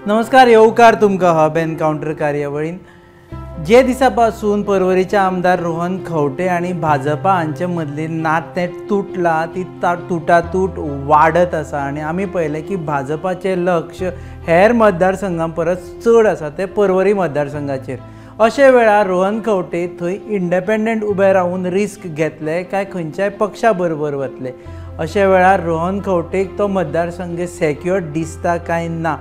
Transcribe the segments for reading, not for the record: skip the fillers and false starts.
नमस्कार, येवकार तुमकां हब एनकाउंटर कार्यावळीन. जे दिसा पासून पर्वरीचे आमदार रोहन खंवटे आनी भाजपा हांचे मदलें नातें तुटलां, ती तुटातूट वाडत आसा आनी आमी पळयलें की भाजपाचें लक्ष हेर मतदारसंघां परस चड आसा तें पर्वरी मतदारसंघाचेर. अशे वेळार रोहन खंवटे थंय इंडिपेंडंट उबे रावन रिस्क घेतले काय खंयच्याय पक्षा बरोबर वतले? अशे वेळार रोहन खंवटेक तो मतदारसंघ सेक्युअर दिसता काय ना?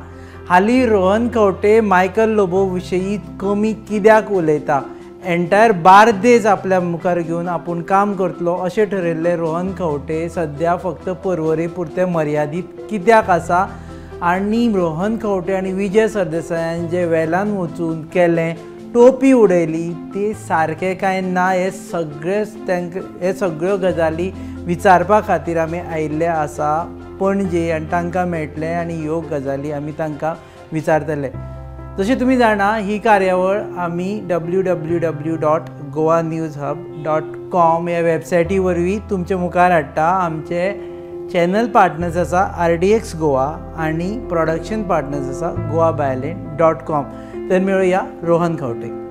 हालीं रोहन खंवटे मायकल लोबो विशयी कमी कित्याक उलयता? एंटायर बार्देज आपल्या मुखार घेवन आपूण काम करतलो अशें ठरयल्लें रोहन खंवटे सद्या फक्त पर्वरी पुरतें मर्यादीत कित्याक आसा? आनी रोहन खंवटे आनी विजय सरदेसायान जे वेल्यान वचून केलें, टोपी उडयली, ती सारकें काय ना, हे सगळे तांकां हे सगळ्यो गजाली विचारपा खातीर आमी आयिल्ले आसा पणजे आनी तांकां मेळटले आनी ह्यो गजाली आमी तांकां विचारतले. जशें तुमी जाणा, ही कार्यावळ आमी www.goanewshub.com ह्या वेबसायटी वरवीं तुमचे मुखार हाडटा. आमचे चॅनल पार्टनर्स आसा RDX Goa आनी प्रोडक्शन पार्टनर्स आसा goabyline.com. तर मेळुया रोहन खंवटे.